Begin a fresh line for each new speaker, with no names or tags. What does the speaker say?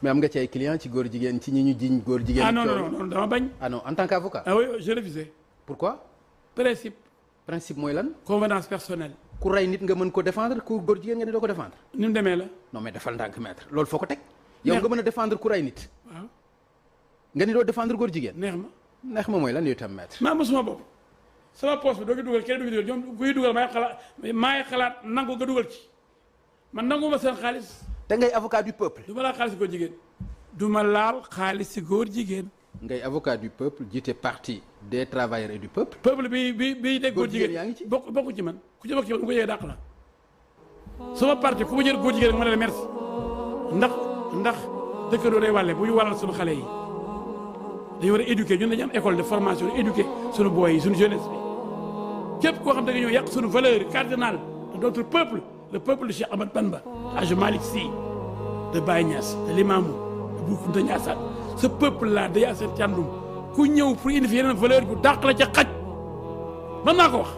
mais am nga ci ay clients ci góor jigéen ci ñi ñu jiñ góor jigéen.
ah non dama bañ.
ah non en tant qu'avocat.
ah oui je refusé.
pourquoi. principe mooy lan.
convenance personnelle.
ku rey nit nga mën ko défendre ku góor jigéen nga ne doo ko défendre.
ni mu demee la.
non mais defal ndànk maître loolu foo ko teg. yow nga mën a défendre ku rey nit.
waaw.
nga ni doo défendre góor jigéen.
neex ma
mooy lan yow tam maître.
maa ma suma bopp sama poche bi doo ko dugal kenn du ko dugal ñoom kuy dugal maay xalaat nangu nga dugal ci man nangu ma seen xaalis.
te ngay avocat du peuple.
du ma laal xaalis góor jigéen. du ma laal xaalis si góor jigéen.
ngay avocat du peuple jiite parti des travailleurs et du peuple.
peuple bi dégg góor jigéen
yaa ngi ci
bokku ci man ku ci bokk ci man ku ko yëgee dàq la sama parti ku ma jël góor jigéen rek ma ne la merci ndax dëkkandoo day wàlle bu ñu wàllal suñu xale yi dañu war a éduquer ñun dañu am école de formation éduquer suñu boy yi suñu jeunesse bi képp koo xam da nga ñëw yàq suñu valeur cardinale de notre peuple le peuple de Cheikh Ahmadou Bamba Hadj Malick Sy de Baye Niass de Limamou de Bou Kounta Ndiassane ce peuple là de Yacine Thiandoum ku ñëw pour indi fi yeneen valeur bu dàq la ca xaj mën naa ko wax